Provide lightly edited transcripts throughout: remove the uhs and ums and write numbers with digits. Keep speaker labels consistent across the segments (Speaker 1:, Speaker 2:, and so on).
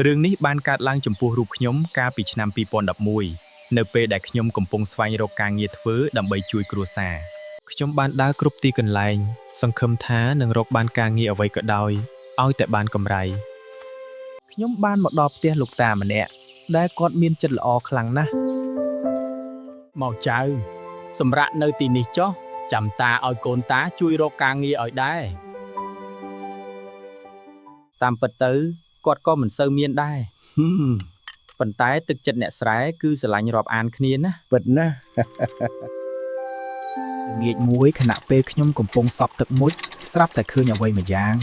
Speaker 1: រឿងនេះបានកើតឡើងចំពោះរូបខ្ញុំកាលពីឆ្នាំ2011នៅពេលដែលខ្ញុំកំពុងស្វែងរកការងារធ្វើដើម្បីជួយគ្រួសារខ្ញុំបានដើរគ្រប់ទីកន្លែងសង្ឃឹមថានឹងរកបានការងារអ្វីក៏ដោយឲ្យតែបានកម្រៃខ្ញុំបានមកដល់ផ្ទះលោកតាម្នាក់ដែលគាត់មានចិត្តល្អខ្លាំងណាស់
Speaker 2: មកចៅ សម្រាប់នៅទីនេះចុះចាំតាឲ្យកូនតាជួយរកការងារឲ្យដែរ
Speaker 1: តាមពិតទៅគាត់ក៏មិនសូវមានដែរ
Speaker 2: ហឹម
Speaker 1: ប៉ុន្តែទឹកចិត្តអ្នកស្រែគឺស្រឡាញ់រាប់អានគ្នាណាស់
Speaker 3: ពិតណាស់
Speaker 1: ងាកមួយខណៈពេលខ្ញុំកំពុងសប់ទឹកមុជស្រាប់តែឃើញអ្វីមួយយ៉ាង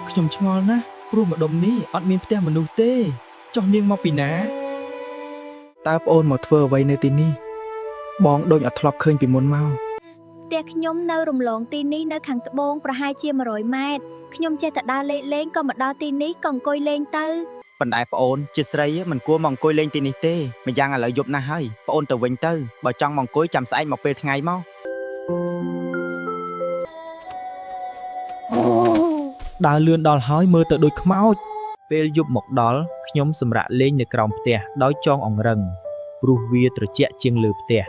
Speaker 1: ខ្ញុំឆ្ងល់ណាស់ព្រោះម្ដុំនេះអត់មានផ្ទះមនុស្សទេចុះនាងមកពីណាតើប្អូនមកធ្វើអ្វីនៅទីនេះបងដូចអត់ធ្លាប់ឃើញពីមុនមក
Speaker 4: ផ្ទះខ្ញុំនៅរំលងទីនេះនៅខាងត្បូងប្រហែលជា100ម៉ែត្រខ្ញុំចេះតែដើរលេងលេងក៏មកដល់ទីនេះក៏អង្គុយលេងទៅ
Speaker 5: ប៉ុន្តែប្អូនជាស្រីមិនគួរមកអង្គុយលេងទីនេះទេម្យ៉ាងឥឡូវយប់ណាស់ហើយប្អូនទៅវិញទៅបើចង់មកអង្គុយចាំស្អែកមកពេលថ្ងៃមក
Speaker 1: ដើរលឿនដល់ហើយមើលទៅដូចខ្មោចពេលយប់មកដល់ខ្ញុំសម្រាកលេងនៅក្រោមផ្ទះដោយចងអង្រឹងព្រោះវាត្រជាក់ជាងលើផ្ទះ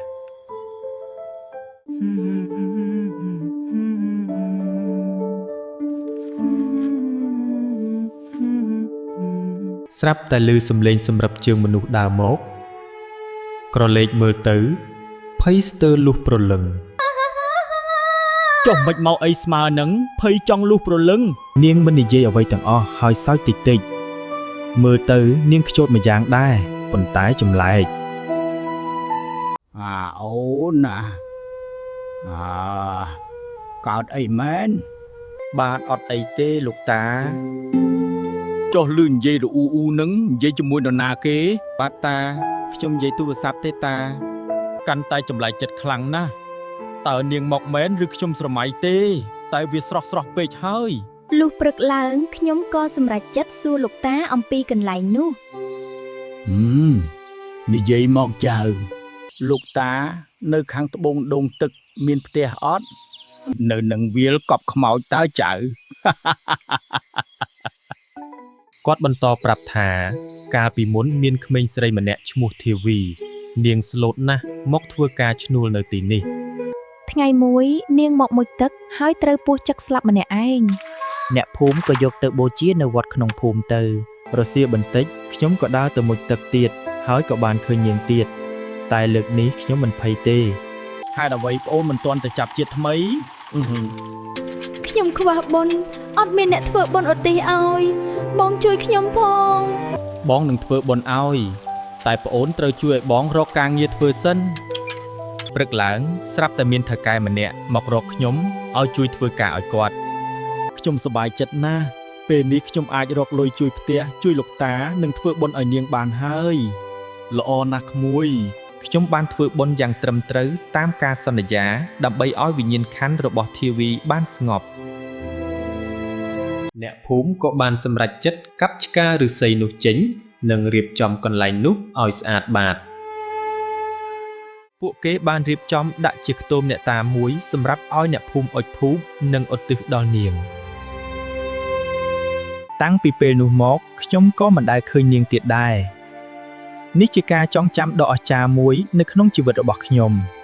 Speaker 1: ស្រាប់តែឮសំឡេងសម្រាប់ជើងមនុស្សដើរមក ក្រឡេកមើលទៅភ័យស្ទើរលុះប្រលឹង
Speaker 2: ចុះមិនមកអីស្មើនឹងភ័យចង់លុះប្រលឹង
Speaker 1: នាងមិននិយាយអ្វីទាំងអស់ហើយសើចតិចតិចៗមើលទៅនាងខ្ជូតម្យ៉ាងដែរប៉ុន្តែចម្លែក
Speaker 2: អាអូនណាអាកើតអីមែន
Speaker 1: បាទអត់អីទេលោកតា
Speaker 2: ចុះលឺនិយាយរអ៊ូអ៊ូនឹងនិយាយជាមួយនរណាគេ
Speaker 1: បាទតាខ្ញុំនិយាយទូរស័ព្ទទេតា
Speaker 2: កាន់តែចម្លែកចិត្តខ្លាំងណាស់តើនាងមកមែនឬខ្ញុំស្រមៃទេ តែវាស្រស់ស្រស់ពេកហើយ
Speaker 4: លុះព្រឹកឡើងខ្ញុំក៏សម្រេចចិត្តសួរលោកតាអំពីកន្លែងនោះ
Speaker 2: ហឹមនិយាយមកចៅលោកតានៅខាងត្បូងដងទឹកមានផ្ទះអត់នៅនឹងវាលកប់ខ្មោចតើចៅ
Speaker 1: គាត់បន្តប្រាប់ថា កាលពីមុនមានក្មេងស្រីម្នាក់ឈ្មោះធាវី នាងស្លូតណាស់មកធ្វើការឈ្នួលនៅទីនេះ
Speaker 4: ថ្ងៃមួយនាងមកមុជទឹកហើយត្រូវពស់ចឹកស្លាប់ម្នាក់ឯង
Speaker 5: អ្នកភូមិក៏យកទៅបូជានៅវត្តក្នុងភូមិទៅ
Speaker 1: រសៀលបន្តិចខ្ញុំក៏ដើរទៅមុជទឹកទៀតហើយក៏បានឃើញនាងទៀតតែលើកនេះខ្ញុំមិនភ័យទេ
Speaker 2: ហេតុអ្វីប្អូនមិនទាន់ទៅចាប់ជាតិថ្មីអឺហឺ
Speaker 4: ខ្ញុំខ្វះបុណ្យអត់មានអ្នកធ្វើបុណ្យឧទ្ទិសឲ្យបងជួយខ្ញុំផង
Speaker 1: បងនឹងធ្វើបុណ្យឲ្យតែប្អូនត្រូវជួយឲ្យបងរកការងារធ្វើសិនព្រឹកឡើងស្រាប់តែមានថៅកែម្នាក់មករកខ្ញុំឲ្យជួយធ្វើការឲ្យគាត់
Speaker 2: ខ្ញុំសប្បាយចិត្តណាស់ពេលនេះខ្ញុំអាចរកលុយជួយផ្ទះជួយលោកតានិងធ្វើបុណ្យឲ្យនាងបានហើយល្អណាស់ក្មួយ
Speaker 1: ខ្ញុំបានធ្វើបុណ្យយ៉ាងត្រឹមត្រូវតាមការសន្យាដើម្បីឲ្យវិញ្ញាណក្ខន្ធរបស់ធាវីបានស្ងប់អ្នកភូមិក៏បានសម្រេចចិត្តកាប់ឆ្ការឫស្សីនោះចេញ និងរៀបចំកន្លែងនោះឲ្យស្អាតបាតពួកគេបានរៀបចំដាក់ជាខ្ទមអ្នកតាមួយសម្រាប់ឲ្យអ្នកភូមិអុជធូបនិងឧទ្ទិសដល់នាង តាំងពីពេលនោះមកខ្ញុំក៏មិនដែលឃើញនាងទៀតដែរ នេះជាការចងចាំដ៏អស្ចារ្យមួយនៅក្នុងជីវិតរបស់ខ្ញុំ។